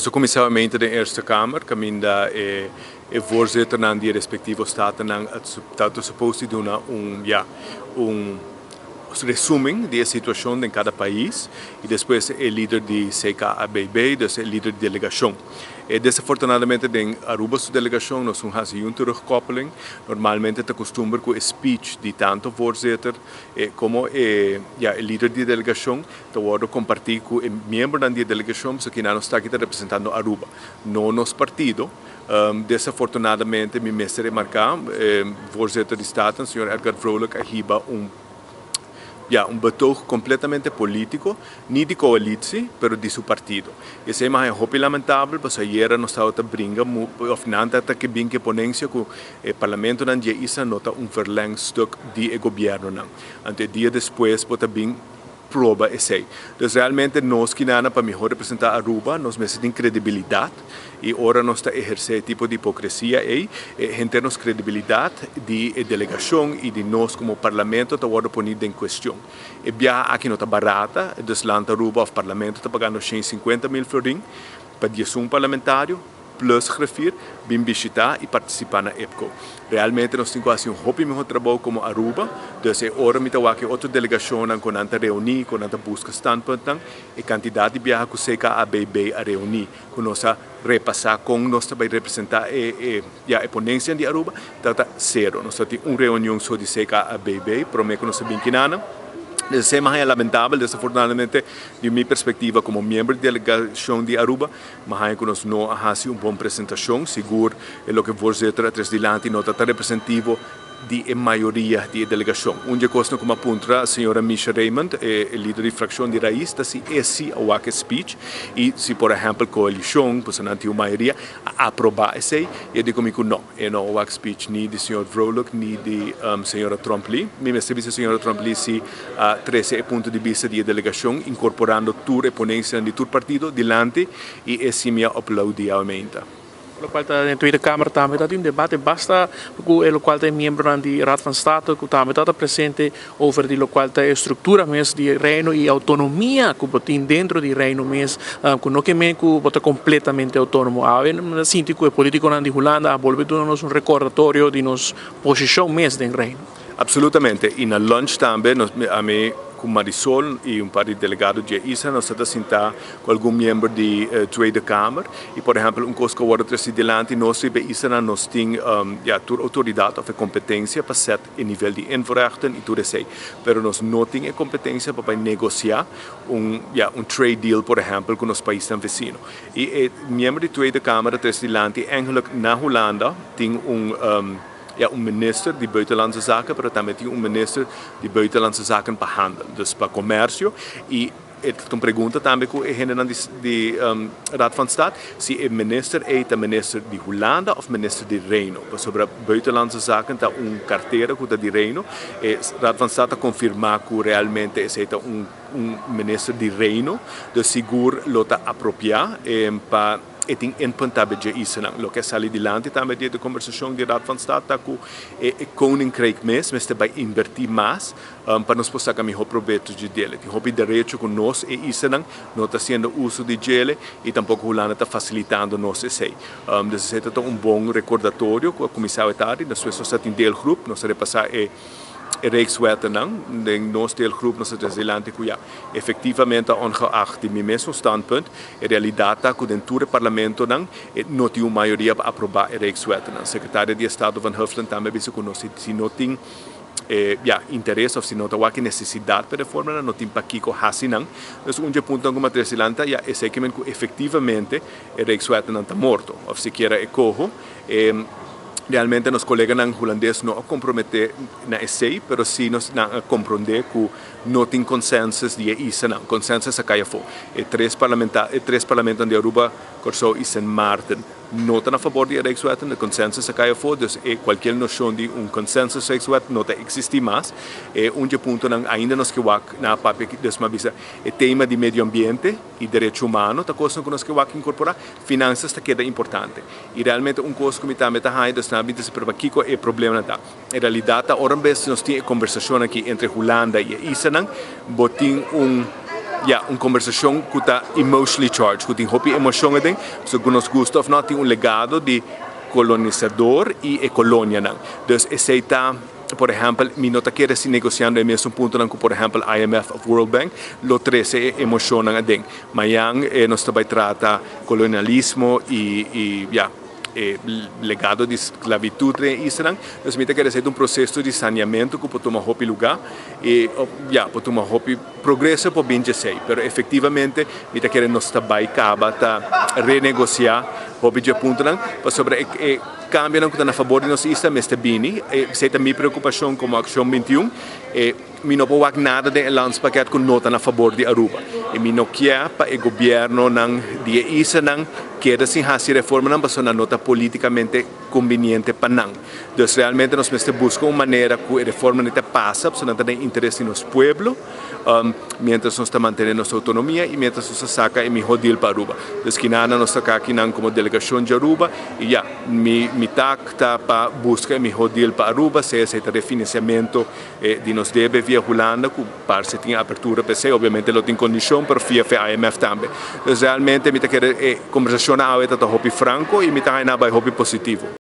Nos a kuminsá mente den Eerste Kamer, kaminda e voorzitternan di e respektivo statennan ta ta supos di duna un, ya, un resumen di e situashon den kada pais i despues e lider di CKABB, dus e lider di delegashon. Desafortunadamente den Aruba su delegashon nos no hasi un terugkoppeling. Normalmente ta kustumber ku e speech di tanto voorzitter komo e, ya, e lider di delegashon ta wordo comparti cu e miembronan di e delegacion pasobra kinan nos ta aki ta representando Aruba, no nos partido. Desafortunadamente mi mester remarca, voorzitter di Staten, señor Edgar Vrolijk a hiba un, ya, un betoog completamente politico, ni di coalitie, pero di su partido. Esey mi a haña hopi lamentabel pasobra ayera nos tabata bringa of nan tabata ke bin ke ponencia cu e parlamentonan di e isla no ta un verlengstuk di e gobiernonan. Anto e dia despues bo ta bin proba esey. Dus realmente nos kinana pa mihor representa Aruba nos mester tin credibilidad y ora nos ta eherce e tipo di hipocresia ey, e henter nos credibilidad di e delegacion y di nos como parlamento ta wordo poni den cuestion. E biaha aki no ta barata, dus Land Aruba of parlamento ta pagando 150 mil florin pa 11 parlamentario, plus griffier, bin bishita y participa na IPCO. Realmente nos tin cu haci un hopi mihor trabou como Aruba, dus e ora mi ta wak e otro delegacionnan cu nan ta reuni, cu nan ta busca standpuntnan, e cantidad di biaha cu CKABB a reuni, cu nos a repasa con nos ta bay representa e, ya, e ponencia di Aruba, ta zero. Nos tin un reunion so di CKABB, prome cu nos a bin kinana. Dus esey ta lamentabel, desafortunadamente, di mi perspectiva como miembro di delegacion di Aruba, ma cu nos no a haci un bon presentacion, sigur e loke voorzitter a trece dilanti no ta representativo di e mayoria di delegacion. Un di cos cu m'a puntra señora Misha Raymond, e lider di fraccion di Raiz, ta si e si a wak e speech y si, por ehempel, coalicion, pues nan tin mayoria, a aproba esey, y e di cu mi no, e no a wak speech ni di señor Vrolijk ni di señora Tromp-Lee. Mi mester bisa señora Tromp-Lee si a trece e punto di bista di delegacion, incorporando tur e ponencia di tur partido dilanti y e si mi a aplaudi aumenta. Locual ta den Tweede Kamer tambe ta un debate basta cu e locual ta miembro di Raad van State cu tambe ta presente over di locual ta structura mes di Reino y autonomia cu tin dentro di Reino mes, cu no kiermen cu ta completamente autonomo. Awe sinti cu e politiconan di Hulanda a bolbe duna nos un recordatorio di nos posicion mes den Reino. Absolutamente. Y na lunch tambe, nos, ami cu Marisol y un par di delegado di isla, nos ta sinta cu algun miembro di Tweede Kamer. Y, por ehempel, un cos cu a wordo treci dilanti, nos riba isla nos tin ja, tur autoridad of competencia pa set e nivel di invoerrechten y tur esey. Pero nos no tin e competencia pa negocia un, ja, un trade deal, por ehempel, cu nos paisnan vecino. Y e miembro di Tweede Kamer a trece dilanti, eigenlijk na Hulanda, tin un, ja, un minister di Buitenlandse Zaken, pero tambe tin un minister di Buitenlandse Zaken pa handel, dus pa comercio. Y e un pregunta tambe cu e hende di Raad van State, si e minister ta minister di Hulanda of minister di Reino. Sobre Buitenlandse Zaken ta un cartera cu ta di Reino. E Raad van State a confirma cu realmente esey ta un minister di Reino, dus sigur lo ta apropia pa e tin input tambe di isla. Loke a sali dilanti tambe di e conversacion di Raad van State ta cu e Koninkrijk mes mester bay inverti mas pa nos por saca miho probecho di dje. Tin hopi derecho cu nos e islanan no ta haciendo uso di dje y tampoco Hulanda ta facilitando nos esey. Dus esey ta un bon recordatorio cu a cuminsa tardi. Despues nos tin deelgroep, nos a repasa e Rijkswettennan. Den nos deelgroep nos a dilanti cu ja, efectivamente, ongeacht di mi mes standpunt, e realidad ta cu den tur parlamentonan no tin un mayoria pa aproba e Rijkswettennan. Secretario di Estado Van Huffelen tambe a bisa cu nos si no tin ja, interes of si no ta wak necesidad pa reforma, no tin pakico hasi nan. Dus un punto cu m'a trece dilanti, ja, esey kiermen cu efectivamente e Rijkswettennan ta morto, of sikiera e coho. Realmente nos coleganan hulandes no a compromete na esey, pero si nos a comprende cu no tin consensus di e islanan. Consensus a cay afo. E tres parlamento di Aruba, Corsou y Sint Maarten no ta na fabor di Rijkswet, e consensus a cay afo, dus cualkier nocion di un consensus Rijkswet no ta existi mas. E un puntonan ainda nos kier wak na papia, dus m'a bisa e tema di medio ambiente y derecho humano ta cos cu nos kier wak incorpora, finanzas ta keda importante. Y realmente un cos cu mi tambe ta haya, dus na binti pero kico e problema ta. En realidad, ora bes nos tin e conversacion aki entre Hulanda y islanan, bo tin un Ya, un conversacion cu ta emotionally charged, cu tin hopi emocion aden, so cu nos gusta of no, tin un legado di colonisador y e colonianan. Dus esey ta, por ehempel, mi no ta kere si negociando e mesun puntonan cu, por ehempel, IMF of World Bank, lo trece e emocionnan aden. Mañan nos ta bay trata colonialismo y ya, e legado di sclavitud den islanan. Dus mi ta kere esey ta un proceso di saneamento cu por tuma hopi lugar y, ya, por tuma hopi progreso por bin esey. Pero efectivamente mi ta kere nos ta bay caba ta renegocia hopi di e puntonan pasobra e cambionan cu ta na fabor di nos isla mester bini. Esey ta mi preocupacion como Accion 21. E mi no por wak nada den e landspakket cu no ta na fabor di Aruba. Y mi no kier pa e gobiernonan di e islanan keda sin haci reformanan pasobra nan no ta politicamente conveniente pa nan. Dus realmente nos mester busca un manera cu e reformanan ta pasa pasobra nan ta den interes di nos pueblo, mientras nos ta mantene nos autonomia y mientras nos ta saca e miho deal pa Aruba. Dus kinana nos ta akinan como delegacion di Aruba y ya, mi taak ta pa busca e miho deal pa Aruba, sea esey ta refinanciamento di nos debe via Hulanda, cu parce tin apertura pa esey, obviamente lo tin condicion, pero via IMF tambe. Dus realmente mi ta kere e conversacion awe ta hopi franco y mi ta haya bay hopi positivo.